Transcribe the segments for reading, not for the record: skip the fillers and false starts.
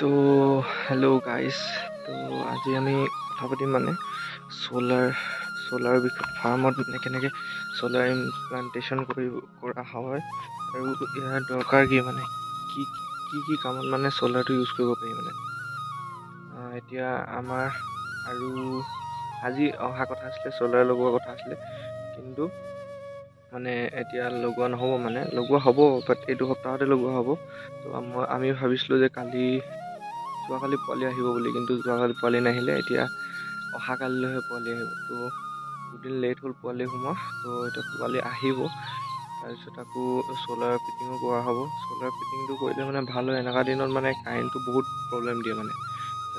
তো hello' guys, তো আজি আমি কথা পাতিম মানে চ'লাৰ চ'লাৰ বিষয়ে, ফাৰ্মত মানে কেনেকৈ চ'লাৰ ইমপ্লান্টেশ্যন কৰা হয় আৰু ইয়াৰ দৰকাৰ কি, মানে কি কি কি কামত মানে চ'লাৰটো ইউজ কৰিব পাৰি। মানে এতিয়া আমাৰ আৰু আজি অহা কথা আছিলে, চ'লাৰ লগোৱা কথা আছিলে, কিন্তু মানে এতিয়া লগোৱা নহ'ব, মানে লগোৱা হ'ব বাট এইটো সপ্তাহতে লগোৱা হ'ব। তো আমি ভাবিছিলোঁ যে কালি যোৱাকালি পোৱালি আহিব বুলি, কিন্তু যোৱাকালি পোৱালি নাহিলে, এতিয়া অহা কালিলৈহে পোৱালি আহিব। তো দুদিন লেট হ'ল পোৱালি সোমোৱা। তো এতিয়া পোৱালি আহিব, তাৰপিছত আকৌ চ'লাৰ ফিটিঙো কৰা হ'ব। চ'লাৰ ফিটিংটো কৰিলে মানে ভাল হয়, এনেকুৱা দিনত মানে কাৰেণ্টটো বহুত প্ৰব্লেম দিয়ে। মানে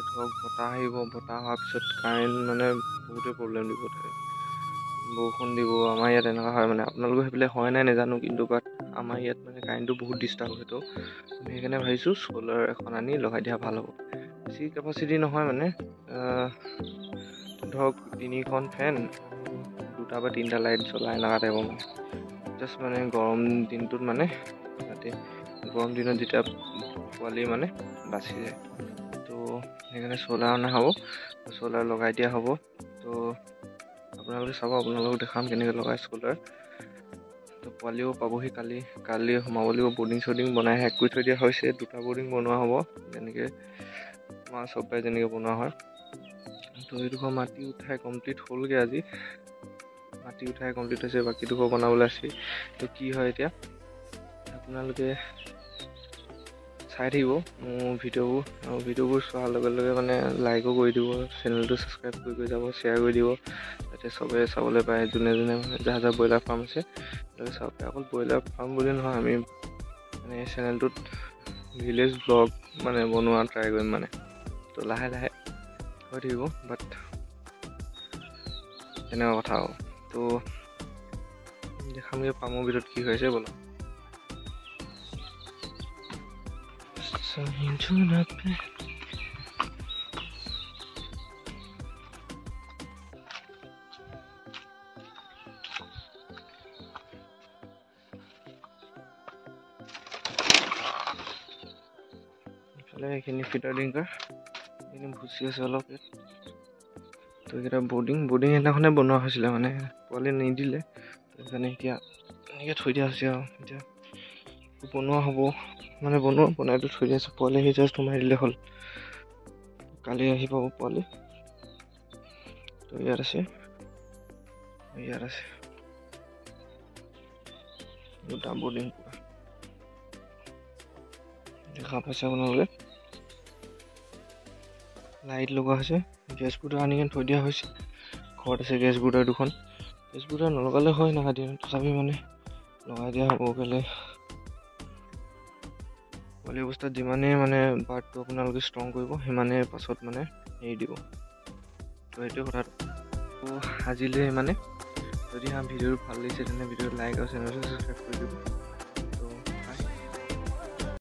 ধৰক বতাহ আহিব, বতাহ অহাৰ পিছত কাৰেণ্ট মানে বহুতেই প্ৰব্লেম দিব, বৰষুণ দিব। আমাৰ ইয়াত এনেকুৱা হয়, মানে আপোনালোকৰ সেইফালে হয় নাই নাজানো, কিন্তু বাট আমাৰ ইয়াত মানে কাৰেণ্টটো বহুত ডিষ্টাৰ্ব হয়। তো আমি সেইকাৰণে ভাবিছোঁ চ'লাৰ এখন আনি লগাই দিয়া ভাল হ'ব। বেছি কেপাচিটি নহয়, মানে ধৰক 3খন ফেন, 2টা বা 3টা লাইট জ্বলাই এনেকুৱা টাইপৰ, মানে জাষ্ট মানে গৰম দিনটোত, মানে যাতে গৰম দিনত যেতিয়া পোৱালি মানে বাচি যায়। তো সেইকাৰণে চ'লাৰ অনা হ'ব, চ'লাৰ লগাই দিয়া হ'ব। তো আপোনালোকে চাব, আপোনালোকক দেখাম কেনেকৈ লগাই চ'লাৰ। তো পোৱালিও পাবহি কালি, কালি সোমাব লাগিব। বৰ্ডিং চৰ্ডিং বনাই শেষ কৰি থৈ দিয়া হৈছে, 2টা বৰ্ডিং বনোৱা হ'ব, যেনেকৈ আমাৰ চব যেনেকৈ বনোৱা হয়। তো এইডোখৰ মাটি উঠাই কমপ্লিট হ'লগৈ, আজি মাটি উঠাই কমপ্লিট হৈছে, বাকীডোখৰ বনাবলৈ আছে। তো কি হয় এতিয়া আপোনালোকে চাই থাকিব মোৰ ভিডিঅ'বোৰ, আৰু ভিডিঅ'বোৰ চোৱাৰ লগে লগে মানে লাইকো কৰি দিব, চেনেলটো ছাবস্ক্ৰাইব কৰি কৰি যাব, শ্বেয়াৰ কৰি দিব, যাতে চবে চাবলৈ পায়। যোনে যোনে মানে যাৰ যাৰ ব্ৰইলাৰ ফাৰ্ম আছে তেওঁলোকে চাব পাৰে। অকল ব্ৰইলাৰ ফাৰ্ম বুলি নহয়, আমি মানে এই চেনেলটোত ভিলেজ ব্লগ মানে বনোৱা ট্ৰাই কৰিম। মানে তো লাহে লাহে হৈ থাকিব, বাট তেনেকুৱা কথা হ'ব। তো দেখামগৈ ফাৰ্মৰ ভিতৰত কি হৈছে, ব'লক। ইফালে এইখিনি ফিটাৰ ডিংকাৰ, এইখিনি ভুচি আছে অলপ ইয়াত। তো এইকেইটা বৰ্ডিং সেইদিনাখনে বনোৱা হৈছিলে, মানে পোৱালি নিদিলে, সেইকাৰণে এতিয়া এনেকৈ থৈ দিয়া হৈছে। আৰু এতিয়া বনোৱা হ'ব, মানে বনাইতো থৈ দিয়া আছে, পোৱালি আহি জাষ্ট সোমাই দিলে হ'ল। কালি আহি পাব পোৱালি। তো ইয়াত আছে, ইয়াত আছে 2টা বৰ্ডিং পুৰা দেখা পাইছে আপোনালোকে। লাইট লগোৱা হৈছে, গেছ বুটাৰ আনি কিনে থৈ দিয়া হৈছে। ঘৰত আছে গেছ বুটাৰ 2খন। গেছ বুটাৰ নলগালে হয় এনেকুৱা দিনত, তথাপি মানে লগাই দিয়া হ'ব। কেলৈ পোৱালি অৱস্থাত যিমানেই মানে বাৰ্ডটো আপোনালোকে ষ্ট্ৰং কৰিব, সিমানেই পাছত মানে এৰি দিব। তো সেইটোৱে কথাটো। তো আজিলৈ মানে, যদি ভিডিঅ'টো ভাল লাগিছে তেনে ভিডিঅ'টো লাইক আৰু চেনেলটো ছাবস্ক্ৰাইব কৰি দিব।